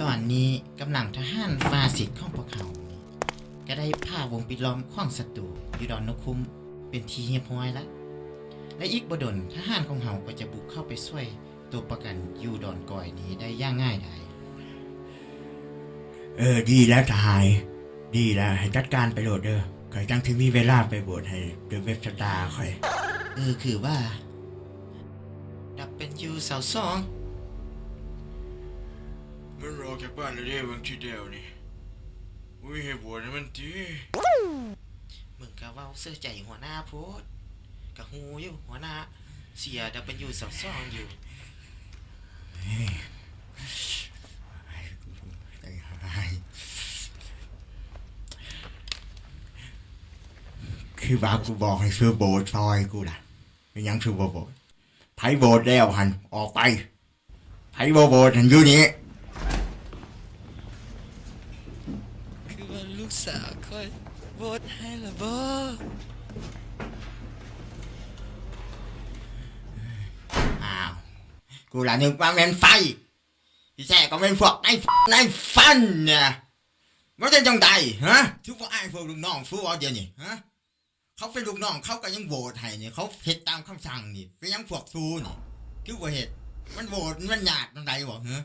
ຕອນນີ້ກຳລັງທະຫານຟາຊິດຂອງພວກເຮົານີ້ ກໍໄດ້ຜ່າວົງປິດລ້ອມຂອງສັດຕູຢູ່ດອນນົກຂຸ້ມເປັນທີ່ຮຽບຮ້ອຍລະ ແລະ ອີກບໍ່ດົນທະຫານຂອງເຮົາກໍຈະບຸກເຂົ້າໄປຊ່ວຍຕົວປະກັນຢູ່ດອນກອຍນີ້ໄດ້ຢ່າງງ່າຍດາຍ. ເອີ ດີແລ້ວສະຫາຍ ດີແລ້ວ ໃຫ້ຈັດການໄປໂລດເດີ ຂ້ອຍຈັ່ງຊິມີເວລາໄປໂຫວດໃຫ້ເດີເວັບສະຕາຂ້ອຍ. ເອີ ຄືວ່າ ດັບເບິນຢູຊາວສອງ ມັນອອກຈາກບ້ານແລ້ວເດ້ ຫວ່າງທິດແລ້ວນີ້ ບໍ່ມີໃຫ້ໂຫວດໃຫ້ມັນຕິ? ມຶງກະເວົ້າເຊື່ອໃຈຫົວໜ້າໂພດ ກະຮູ້ຢູ່ຫົວໜ້າເຊຍດັບເບິນຢູຊາວສອງຢູ່. ຄືວ່າກູບອກໃຫ້ເຊີໂຫວດຊ່ອຍກູລະ ເປັນຫຍັງເຊີບໍ່ໂຫວດ? ໃຜໂຫວດແລ້ວຫັ້ນອອກໄປ. ໃຜບໍ່ໂຫວດຫັ້ນຢູ່ນີ້. ຄືວ່າລູກສາວຂ້ອຍໂຫວດໃຫ້ລະບໍ? ອ້າວ ກູລະນຶກວ່າແມ່ນໄຟ ທີ່ແທ້ກໍແມ່ນພວກນາຍ ນາຍຟັນນະ. ມັນເປັນຈັ່ງໃດ ຮະ? ຄືບໍ່ອາຍພວກລູກນ້ອງ ຄືວ່າດຽວນີ້ ຮະ? ເຂົາເປັນລູກນ້ອງ ເຂົາກໍຍັງໂຫວດໃຫ້ນີ້ ເຂົາເຮັດຕາມຄຳສັ່ງນີ້ ເປັນຫຍັງພວກຊູນີ້ຄືບໍ່ເຮັດ? ມັນໂຫວດ ມັນຍາກຈັ່ງໃດບໍ? ເຮີ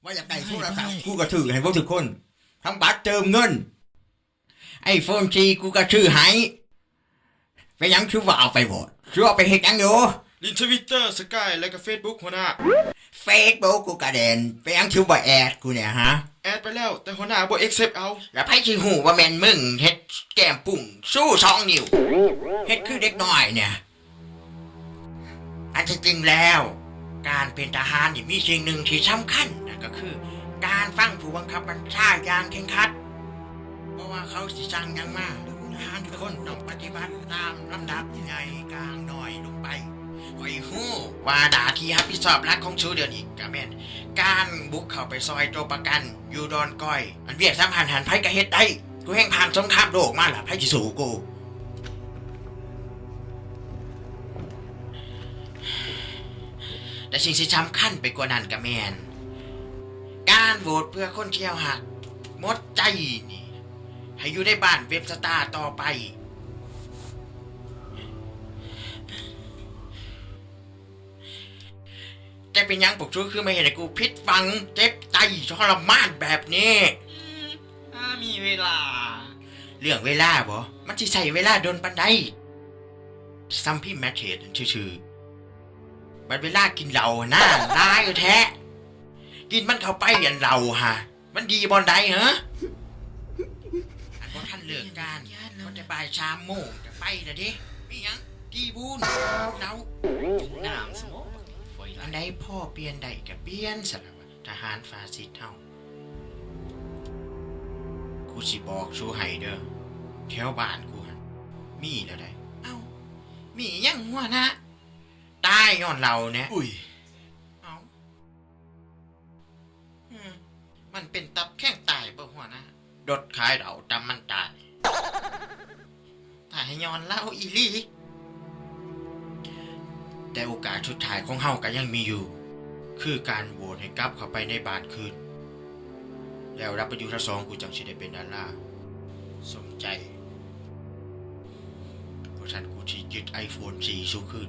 ວ່າຢາກໄດ້ໂທລະສັບ ກູກໍຊື້ໃຫ້ເບິດທຸກຄົນ ທັງບັດເຕີມເງິນ ໄອໂຟນສີ່ ກູກໍຊື້ໃຫ້ ເປັນຫຍັງຄືບໍ່ເອົາໄປໂຫວດ? ຄືເອົາໄປເຮັດຫຍັງຢູ່? ຫຼິ້ນ Twitter Skype ແລະກະ Facebook ຫົວໜ້າ. Facebook ກູກະຫຼິ້ນ ເປັນຫຍັງຄືບໍ່ແອັດກູແດ່ ຮະ? ແອັດໄປແລ້ວ ແຕ່ຫົວໜ້າບໍ່ accept ເອົາ. ແລ້ວໃຜຊິຮູ້ວ່າແມ່ນມຶງເຮັດແກ້ມປຸ້ງຊູສອງນິ້ວ ເຮັດຄືເດັກນ້ອຍນີ້? ອັນທີ່ຈິງແລ້ວ ການເປັນທະຫານນີ້ມີສິ່ງໜຶ່ງທີ່ສຳຄັນ ນັ້ນກໍຄືການຟັງຜູ້ບັງຄັບບັນຊາຢ່າງເຄັ່ງຄັດ. ບໍ່ວ່າເຂົາຊິສັ່ງຫຍັງມາ ທະຫານທຸກຄົນຕ້ອງປະຕິບັດຕາມລຳດັບໃຫຍ່ກາງນ້ອຍລົງໄປ. ຂ້ອຍຮູ້ວ່າໜ້າທີ່ຮັບຜິດຊອບຫຼັກຂອງສູດຽວນີ້ກະແມ່ນການບຸກເຂົ້າໄປຊ່ອຍໂຕປະກັນຢູ່ດອນກອຍ. ອັນວຽກສຳຄັນຫັ້ນໃຜກະເຮັດໄດ້. ກູແຮ່ງຜ່ານສົງຄາມໂລກມາລະ ໃຜຊິສູ້ກູ? ແຕ່ສິ່ງທີ່ສຳຄັນໄປກວ່ານັ້ນກະແມ່ນ ການໂຫວດເພື່ອຄົນທີ່ເຮົາຮັກໝົດໃຈນີ້ ໃຫ້ຢູ່ໃນບ້ານເວັບສະຕາຕໍ່ໄປ. ແຕ່ເປັນຫຍັງພວກສູຄືມາເຮັດໃຫ້ກູຜິດຫວັງ ເຈັບໃຈ ທໍລະມານແບບນີ້? ອືມ ຖ້າມີເວລາ. ເລື່ອງເວລາບໍ? ມັນຊິໃຊ້ເວລາດົນປານໃດ? ສ່ຳພິມແມັດເທດຊື່ໆ ບັດເວລາກິນເຫຼົ້າຫັ້ນນາ ຫຼາຍແທ້. ກິນມັນເຂົ້າໄປ ອັນເຫຼົ້າຫະ ມັນດີບ່ອນໃດຫະ? ອັນບໍ່ທັນເລີກການ ພໍແຕ່ບ່າຍສາມໂມງກະໄປລະເດ້. ມີຫຍັງ? ຕີບູນ ກິນເຫຼົ້າ ກິນນ້ຳຊະບໍ? ອັນໃດພໍປ່ຽນໄດ້ກະປ່ຽນຊະລະວະ ທະຫານຟາຊິດເຮົາ. ກູຊິບອກຊູໃຫ້ເດີ ແຖວບ້ານກູຫັ້ນມີແລ້ວໃດ. ເອົ້າ ມີຫຍັງຫົວໜ້າ? ຕາຍຍ້ອນເຫຼົ້າແນ່. ອຸ້ຍ ເອົ້າ ອືມ ມັນເປັນຕັບແຂງຕາຍບໍ່ຫົວໜ້າ? ດົດຂາຍເຫຼົ້າຕຳມັນຕາຍ. ຕາຍຍ້ອນເຫຼົ້າອີ່ຫຼີ. ແຕ່ໂອກາດສຸດທ້າຍຂອງເຮົາກໍຍັງມີຢູ່ ຄືການໂຫວດໃຫ້ກັບເຂົ້າໄປໃນບ້ານຄືນ ແລ້ວດັບເບິນຢູຊາວສອງ ກູຈັ່ງຊິໄດ້ເປັນດາລາສົມໃຈ. ບໍ່ຊັ້ນກູຊິຍຶດໄອໂຟນສີ່ຊູຄືນ.